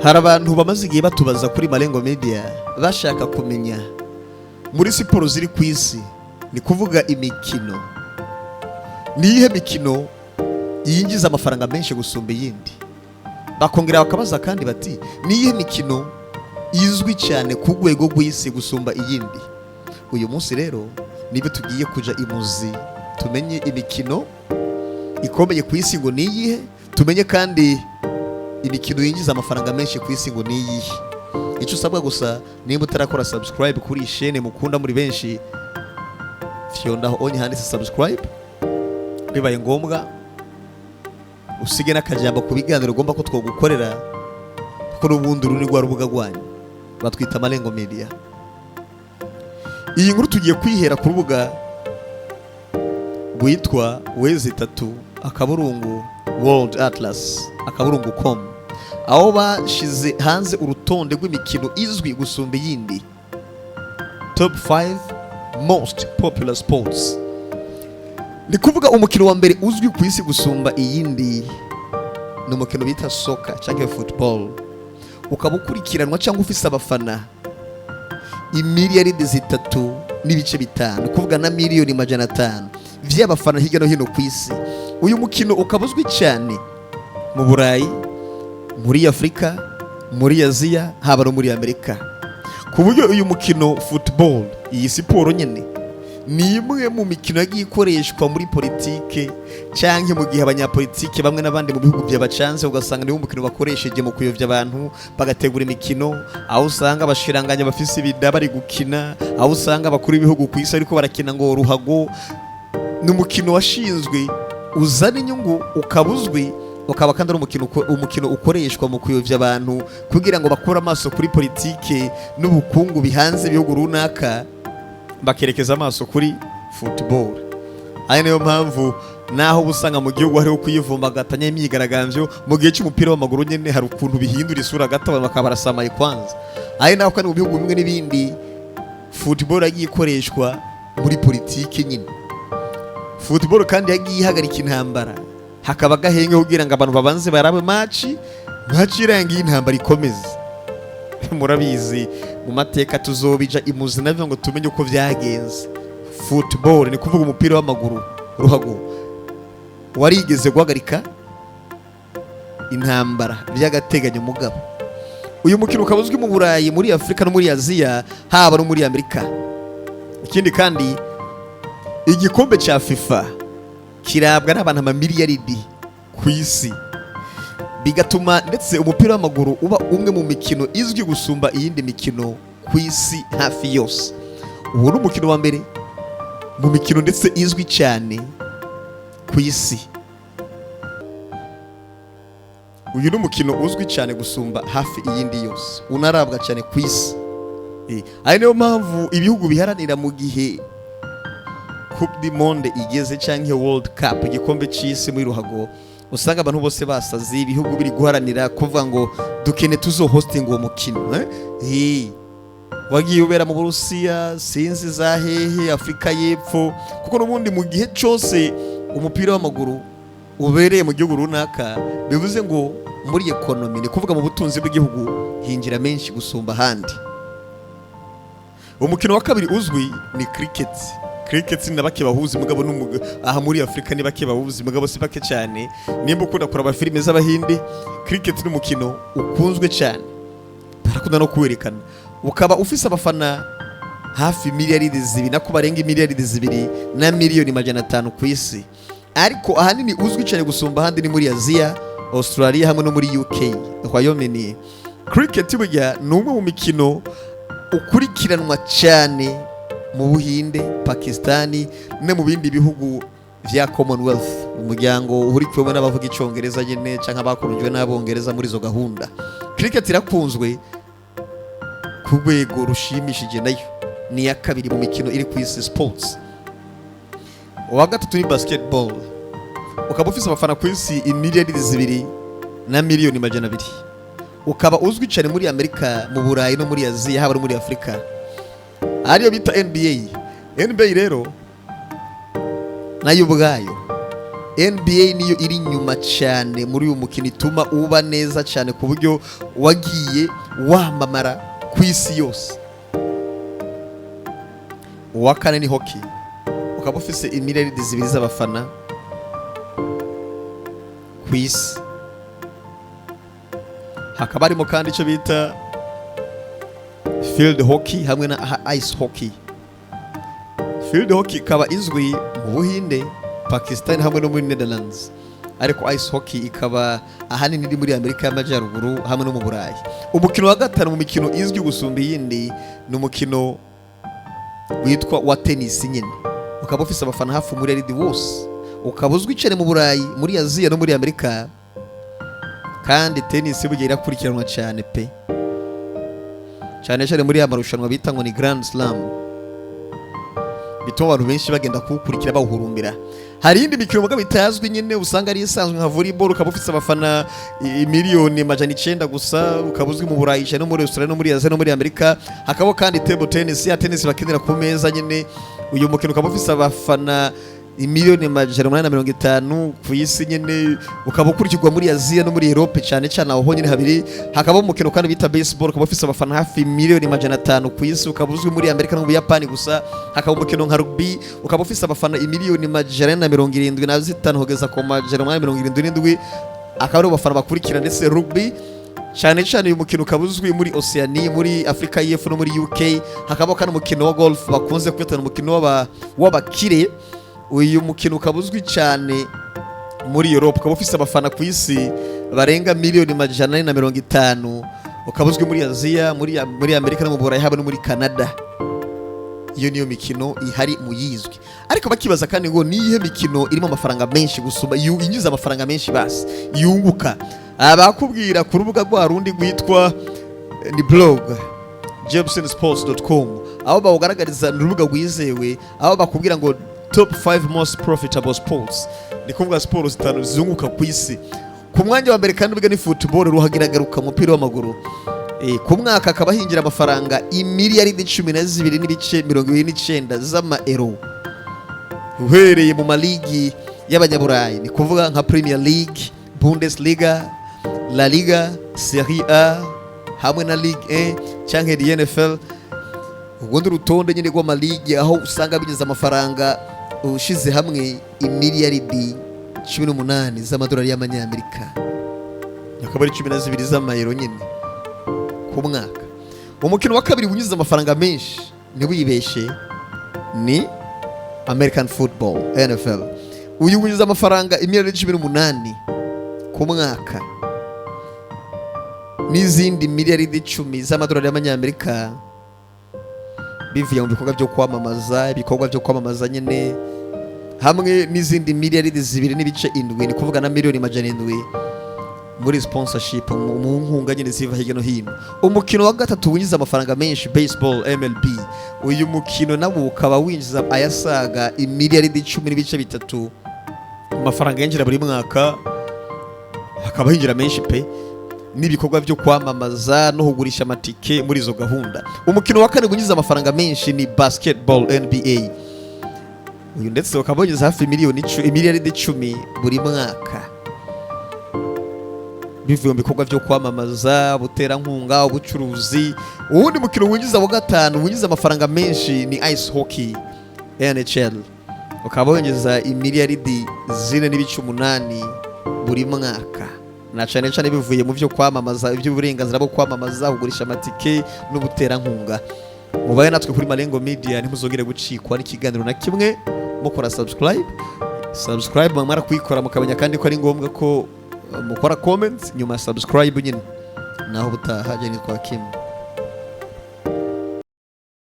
Hari abantu bamaze igihe batubaza kuri Malengo Media, bashaka kumenya muri siporo ziri ku isi, ni kuvuga imikino, ni iyihe mikino yinjiza amafaranga menshi gusumba iyindi. Bakongera bakabaza kandi bati: "Ni iyihe mikino izwi cyane ku rwego rw'isi gusumba iyindi?" Uyu munsi rero nibyo tugiye kuja imuzi, tumenye imikino ikomeye ku isi ngo ni iyihe, tumenye kandi imikino yinjiza amafaranga menshi ku isi ngo ni iyihe. Icyo usabwa gusa, niba utarakora subscribe kuri iyi shene mukunda muri benshi, fyondaho onye handitse subscribe. Bibaye ngombwa usige n'akajambo ku biganiro ugomba ko twogukorera, kuko n'ubundi uru ni rwa rubuga rwanyu batwita Malengo Media. Iyi nkuru tugiye kuyihera ku rubuga rwitwa www.worldatlas.com, aho bashize hanze urutonde rw'imikino izwi gusumba iyindi, top 5 most popular sports. Ni kuvuga umukino wa mbere uzwi ku isi gusumba iyindi ni umukino bita soccer cyangwa football, ukaba ukurikiranwa cyangwa ufise abafana imiliyaridi 3.5, kuvuga na 500 miliyoni vy'abafana hirya no hino ku isi. Uyu mukino ukaba uzwi cyane mu Burayi, muri Afurika, muri Aziya, haba no muri Amerika, ku buryo uyu mukino football, iyi siporo nyine, ni imwe mu mikino yagiye ikoreshwa muri politike, cyangwa mu gihe abanyapolitike bamwe n'abandi mu bihugu byabacanze, ugasanga niwo mukino bakoresheje mu kuyobya abantu, bagategura imikino aho usanga abashiranganya bafise ibida bari gukina, aho usanga abakuru b'ibihugu ku isi ariko barakina ngo ruhago. Ni umukino washinzwe uzana inyungu, ukaba uzwi, ukaba kandi ari umukino ukoreshwa mu kuyobya abantu kugira ngo bakure amaso kuri politike n'ubukungu bihanze ibihugu runaka, bakerekeza amaso kuri football. Ari niyo mpamvu naho uba usanga mu gihugu hariho kwiyivumbagatanya, imyigaragambyo, mu gihe cy'umupira w'amaguru nyine hari ukuntu bihindura isura gato, abantu bakaba barasamaye kwanza. Ari naho kandi mu bihugu bimwe n'ibindi football yagiye ikoreshwa muri politike nyine. Football kandi yagiye ihagarika intambara, hakaba agahenge kugira ngo abantu babanze barabe match, match irangiye intambara ikomeze. Murabizi mu mateka, tuzobija imuzi navyo ngo tumenye uko vyagenze. Football, ni kuvuga umupira w'amaguru, ruhago, warigeze guhagarika intambara by'agateganyo. Mugabo uyu mukino ukaba uzwi mu Burayi, muri Afurika no muri Aziya, haba no muri Amerika. Ikindi kandi, igikombe cya FIFA kirabwa n'abantu amamiliyaridi ku isi, bigatuma ndetse umupira w'amaguru uba umwe mu mikino izwi gusumba iyindi mikino ku isi hafi yose. Ubu ni umukino wa mbere mu mikino ndetse izwi cyane ku isi. Uyu ni umukino uzwi cyane gusumba hafi iyindi yose, unarabwa cyane ku isi. Ari niyo mpamvu ibihugu biharanira mu gihe Coupe du Monde igeze cyangwa World Cup, igikombe cy'isi muri ruhago, usanga abantu bose basaze, ibihugu biri guharanira kuvuga ngo dukene tuzo hosting uwo mukino, eh? Wagiye ubera mu Burusiya, sinzi za hehe, Afurika y'Epfo, kuko n'ubundi mu gihe cyose umupira w'amaguru ubereye mu gihugu runaka, bivuze ngo muri economy, ni kuvuga mu butunzi bw'igihugu, hinjira menshi gusumba ahandi. Umukino wa kabiri uzwi ni cricket. Cricket ni bake bahuzi, mugabo aha muri Afurika ni bake bahuzi, mugabo si bake cyane. Nimba ukunda kuraba filime z'Abahinde, cricket ni umukino ukunzwe cyane, barakunda no kuwerekana, ukaba ufise abafana hafi miliyaridi 2, nako barenga miliyaridi 2 na miliyoni 500 ku isi. Ariko ahanini uzwi cyane gusumba ahandi ni muri Aziya, Australia hamwe no muri UK, Royaume-Uni. Cricket burya ni umwe mu mikino ukurikiranwa cyane mu Buhinde, Pakistani no mu bindi bihugu vya Commonwealth, umuryango uhurikiwemo n'abavuga Icongereza nyene canke abakorojwe n'Abongereza muri izo gahunda. Cricket irakunzwe ku rwego rushimishije, nayo ni iya kabiri mu mikino iri ku isi, sports. Uwa gatatu ni basketball, ukaba ufise abafana ku isi imiliyari 2 na miliyoni 200, ukaba uzwi cyane muri Amerika, mu Burayi no muri Aziya, haba no muri Afurika, ariyo bita NBA. NBA rero nayo ubwayo NBA niyo iri inyuma cyane muri uyu mukino, ituma uba neza cyane ku buryo wagiye wamamara ku isi yose. Uwa kane ni hockey, ukaba ufise imiliyaridi 2 z'abafana ku isi. Hakaba harimo kandi icyo bita field hockey hamwe na ice hockey. Field hockey ikaba izwi mu Buhinde, Pakistan hamwe no muri Netherlands, ariko ice hockey ikaba ahanini iri muri Amerika y'Amajyaruguru hamwe no mu Burayi. Umukino wa gatanu mu mikino izwi gusumba iyindi ni umukino witwa wa tennis nyine, ukaba ufise abafana hafi umuriyaridi wose, ukaba uzwi cyane mu Burayi, muri Aziya no muri Amerika. Kandi tennis burya irakurikiranwa cyane pe, cyane cyane muri ya marushanwa bita ngo ni Grand Slam, bituma abantu benshi bagenda kuwukurikira bawuhurumbira. Hari iyindi mikino mugabo itazwi nyine, usanga ari isanzwe nka volleyball, ukaba ufise abafana 900,000,000 gusa, ukaba uzwi mu Burayi cyane no muri Australia no muri Aziya no muri Amerika. Hakaba kandi table tennis, ya tennis bakinira ku meza nyine. Uyu mukino ukaba ufise abafana 850,000,000 ku isi nyine, ukaba ukurikirwa muri Aziya no muri Europe cyane cyane, aho honyine habiri. Hakaba umukino kandi bita baseball, ukaba ufise abafana hafi 500,000,000 ku isi, ukaba uzwi muri Amerika no mu Buyapani gusa. Hakaba umukino nka rugby, ukaba ufise abafana 475,000,000 kugeza ku 877, akaba ari abafana bakurikira. Ndetse rugby cyane cyane uyu mukino ukaba uzwi muri Oceania, muri Afrika y'Epfo no muri UK. Hakaba kandi umukino wa golf bakunze kwita umukino w'abakire. Uyu mukino ukaba uzwi cyane muri Europe, ukaba ufise abafana ku isi barenga 450,000,000, ukaba uzwi muri Aziya, muri Amerika no mu Burayi haba no muri Canada. Iyo niyo mikino ihari mu yizwi. Ariko bakibaza kandi ngo niyihe mikino irimo amafaranga menshi gusumba, yinjiza amafaranga menshi, basi yunguka? Abakubwira ku rubuga rwa rundi rwitwa ni blog jebsensports.com, aho bawugaragariza, ni urubuga rwizewe, aho bakubwira ngo top 5 most profitable sports, ni kuvuga siporo zitanu zunguka ku isi. Ku mwanya wa mbere kandi ubwo ni football, ruhagiragaruka umupira w'amaguru. Ku mwaka akaba hinjira amafaranga imiliyaridi 12.29 z'amaero, uhereye mu maligi y'abanyaburayi, ni kuvuga nka Premier League, Bundesliga, La Liga, Serie A hamwe na Ligue 1 cyangwa the NFL. Ubundi urutonde nyine rw'amaligi aho usanga bigeze amafaranga ushize hamwe imiliyaridi 18 z'amadolari y'amanyamerika, akaba ari 12 z'amayero nyine ku mwaka. Umukino wa kabiri winjiza amafaranga menshi, ntiwibeshe, ni American football, NFL. Uyu winjiza amafaranga imiliyaridi 18 ku mwaka n'izindi miliyaridi 10 z'amadolari y'amanyamerika, bivuye mu bikorwa byo kwamamaza, ibikorwa byo kwamamaza nyine, hamwe n'izindi miliyaridi 2.7, ni kuvuga na 700,000,000 muri sponsorship, mu nkunga nyine ziva hirya no hino. Umukino wa gatatu winjiza amafaranga menshi, baseball, MLB. Uyu mukino nawo ukaba winjiza ayasaga imiliyaridi 10.3, amafaranga yinjira buri mwaka, hakaba hinjira menshi pe, n'ibikorwa byo kwamamaza no kugurisha amatike muri izo gahunda. Umukino wa kane winjiza amafaranga menshi ni basketball, NBA. Uyu ndetse ukaba winjiza hafi imiliyaridi 10 buri mwaka, bivuye mu bikorwa byo kwamamaza, ubuterankunga, ubucuruzi. Uwundi mukino winjiza wa gatanu winjiza amafaranga menshi ni ice hockey, NHL, ukaba winjiza imiliyaridi 4.8 buri mwaka, na cyane cyane bivuye mu byo kwamamaza, iby'uburenganzira bwo kwamamaza, kugurisha amatike n'ubuterankunga. Mubaye natwe kuri Malengo Media, ntimuzongere gucikwa n'ikiganiro na kimwe. Mukora subscribe, mwamara kuyikora mukamenya kandi ko ari ngombwa ko mukora comment nyuma ya subscribe nyine. Naho ubutaha, jye nitwa Kim.